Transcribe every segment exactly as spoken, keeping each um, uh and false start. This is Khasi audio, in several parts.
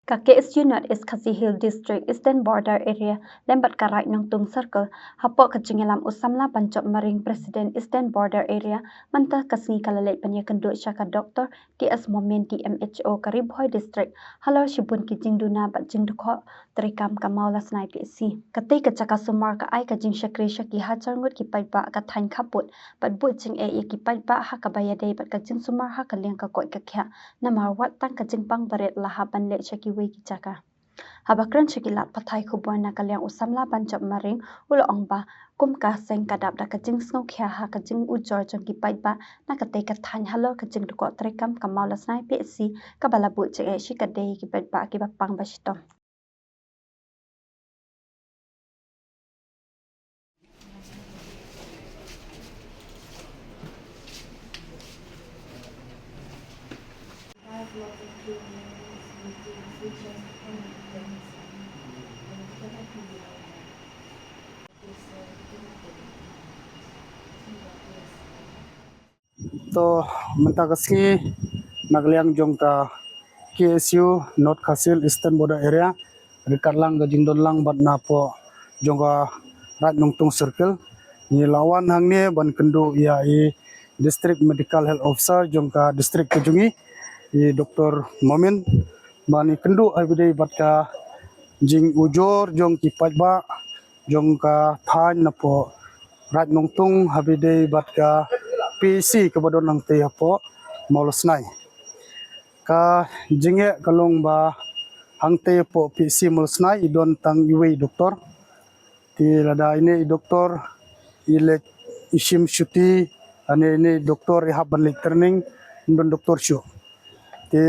Ka K S U North East Khasi Hills District Eastern Border Area lem bad ka Raid Nongtung Circle, hapoh ka jingïalam u samla ban jop maring President Eastern Border Area, mynta ka sngi ka la leit ban ïakynduh sha ka Doctor T S Momin, D M H O ka Ri Bhoi District, halor shibun ki jingduna bad jingdukhoh treikam ka Mawlasnai P H C. Katei ka jaka sumar ka ai ka jingshakri sha ki hajar ngut ki paidbah ka thaiñ khappud, bad buh jingeh ïa ki paidbah ha kaba ïadei bad ka jingsumar ha ka liang ka koit ka khiah, namar wat tang ka jingpang barit la hap ban leit sha kiwei ki jaka. Haba kren sha ki lad pathai khubor na ka liang u samla ban jop maring, u la ong ba kum ka seng ka dap da ka jingsngewkhia ha ka jingujor jong ki paidbah na katei ka thaiñ halor ka jingdukhoh treikam ka Mawlasnai P H C, kaba la buh jingeh shikatdei ïa ki paidbah kiba pang ba shitom. To, mynta ka sngi na ka liang jong ka K S U North Khasi Hills Eastern Border Area, ryngkat lang ka jingdon lang bad na poh jong ka Raid Nongtung Circle, ngi la wan hangne ban kynduh ïa i District Medical Health Officer jong ka district ka jong ngi, i Doctor Momin, ban ïakynduh ha ba ïadei bad ka jingujor jong ki paidbah jong ka thaiñ na poh Raid Nongtung ha ba ïadei bad ka P H C kaba don hangtei hapoh Mawlasnai. Ka jingeh ka long ba hangtei hapoh P H C Mawlasnai i don tang iwei i doktor. Te lada ine i doktor i leit i shim shuti, lane ine i doktor i hap ban leit training, ym don doktor shuh. Te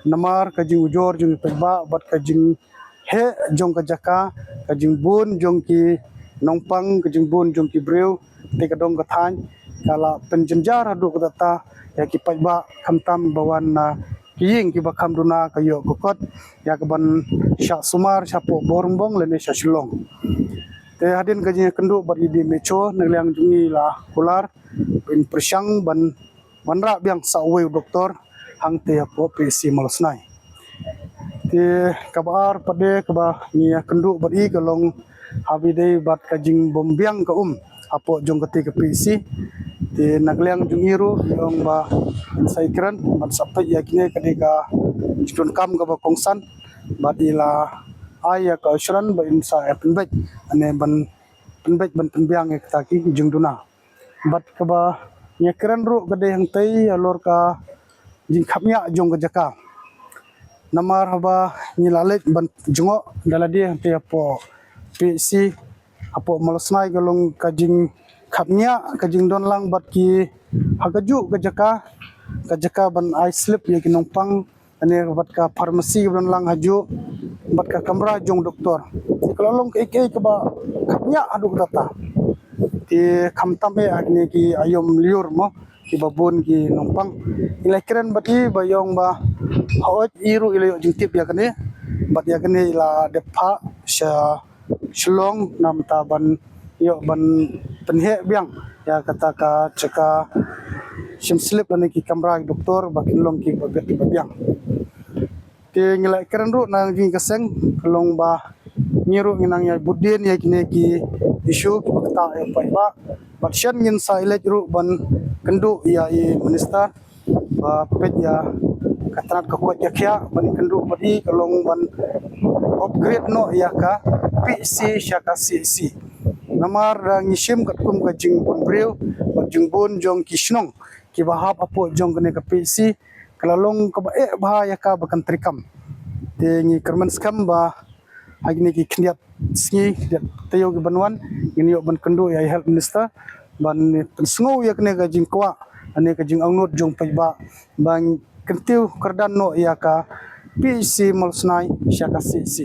namar ka jingujor jong ki paidbah bad ka jingheh jong ka jaka, ka jingbun jong ki nongpang, ka jingbun jong ki briew, te ka dong ka thaiñ ka la pynjynjar haduh katta ïa ki paidbah, khamtam ba wan na ki ïing kiba kham duna ka ïoh ka kot ïa ka ban shah sumar shapoh Bohrembong lane sha Shillong. Te hadien ka jingïakynduh bad i D M H O, na ka liang jong ngi la kular ban pyrshang ban wanrah biang sa uwei u doktor hangtei hapoh P H C Mawlasnai. Te kaba ar pat de kaba ngi ïakynduh bad i ka long ha ba ïadei bad ka jingbym biang ka um hapoh jong katei ka P H C. Te na ka liang jong ngi ruh ngi ong ba in sa ïakren bad sa peit ïa kine, ka dei ka jingdonkam kaba kongsan, bad i la ai ïa ka assurance ba in sa ïa pynbeit, lane ban pynbeit ban pynbiang ïa kata ki jingduna. Bad kaba ngi ïakren ruh ka dei hangtei halor ka jingkhapngiah jong ka jaka. Namar haba ngi la leit ban jngoh da lade hangtei hapoh P H C hapoh Mawlasnai, ka long ka jingkhapngiah, ka jingdon lang bad ki ha kajuh ka jaka, ka jaka ban ai slip ïa ki nongpang, lane bad ka pharmacy ba don lang hajuh, bad ka kamra jong doktor. Te ka la long kaei kaei kaba khapngiah haduh katta. Te khamtam eh ha kine ki aïom lyiur mo, kiba bun ki nongpang. Ngi la kren bad i ba i ong ba hooid i ruh i la ïoh jingtip ïa kane, bad ïa kane i la dep phah sha Shillong namar ban ïoh ban pynheh biang ïa kata ka jaka shim slip lane ki kamra ki doktor ba kin long kiba biang, kiba biang. Te ngi la kren ruh na ka jingïaseng ka long ba ngi ruh ngi nang ïa bud dien ïa kine ki issue kiba ktah ïa u paidbah. Bad shen ngin sa ïaleit ruh ban kynduh ïa i minister ba peit ïa ka tnat ka koit ka khiah, ban kynduh bad i ka long ban upgrade noh ïa ka P H C sha ka C H C. Namar da ngi shim katkum ka jingbun briew bad jingbun jong ki shnong kiba hap hapoh jong kane ka P H C, ka la long kaba eh bha ïa ka ba kan treikam. Te ngi kyrmen skhem ba ha kine ki khyndiat sngi, khyndiat taïew kiban wan, ngin ïoh ban kynduh ïa i Health Minister ban pynsngew ïa kane ka jingkwah, kane ka jingangnud jong paidbah, ban kyntiew kyrdan noh ïa ka P H C Mawlasnai sha ka C H C.